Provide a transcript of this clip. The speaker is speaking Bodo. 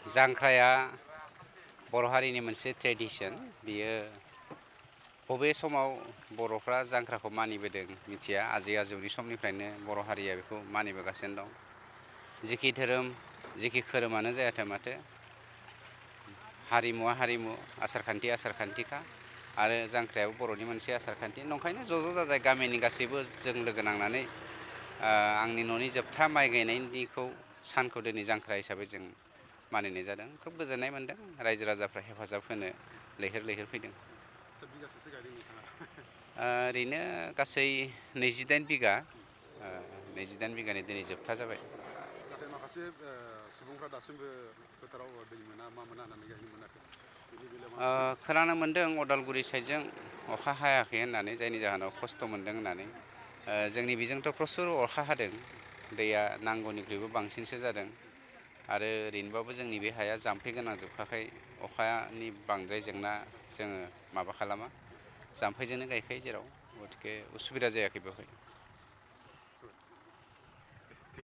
जांख्राया बर' हारिनि मोनसे ट्रेडिसन। बियो बबे समाव बर'फ्रा जांख्राखौ मानिबोदों मिथिया, आजै आजौनि समनिफ्रायनो बर' हारिया बेखौ मानिबोगासिनो दं। जिखि धोरोम, जिखि खोरोमानो जायाथों माथो, हारिमुवा हारिमु, आसारखान्थि आसारखान्थिखा, आरो जांख्रायाबो बर'नि मोनसे आसारखान्थि। नंखायनो ज' जाजाय गामिनि गासैबो जों लोगो नांनानै आंनि न'नि जोबथा माइ गायनायनिखौ सानखौ दिनै जांख्रा हिसाबै जों मानिनाय जादों। खोब गोजोननाय मोनदों। रायजो राजाफ्रा हेफाजाब होनो लैहोर लैहोर फैदों। सोर बिगासोसो गायदों नोंथाङा? ओरैनो गासै 28 बिगा। 28 बिगानि दिनै जोबथा जाबाय। नाथाय माखासे सुबुंफ्रा दासिमबो फोथाराव दै मोना मा मोना होननानै गायनो मोनाखै। बेनि बेलायाव मा सानो? खोनानो मोन्दों अदालगुरि साइडजों अखा हायाखै होननानै, जायनि जाहोनाव खस्थ' मोनदों होननानै। जोंनि बेजोंथ' प्रसुर अखा हादों, दैया नांगौनिख्रुइबो बांसिनसो जादों। आरो ओरैनोबाबो जोंनि बे हाया जाम्फै गोनां जोबखाखाय अखानि बांद्राय जेंना जोङो माबा खालामा, जाम्फैजोंनो गायखायो जेराव, गथिखे उसुबिदा जायाखै बेवहाय।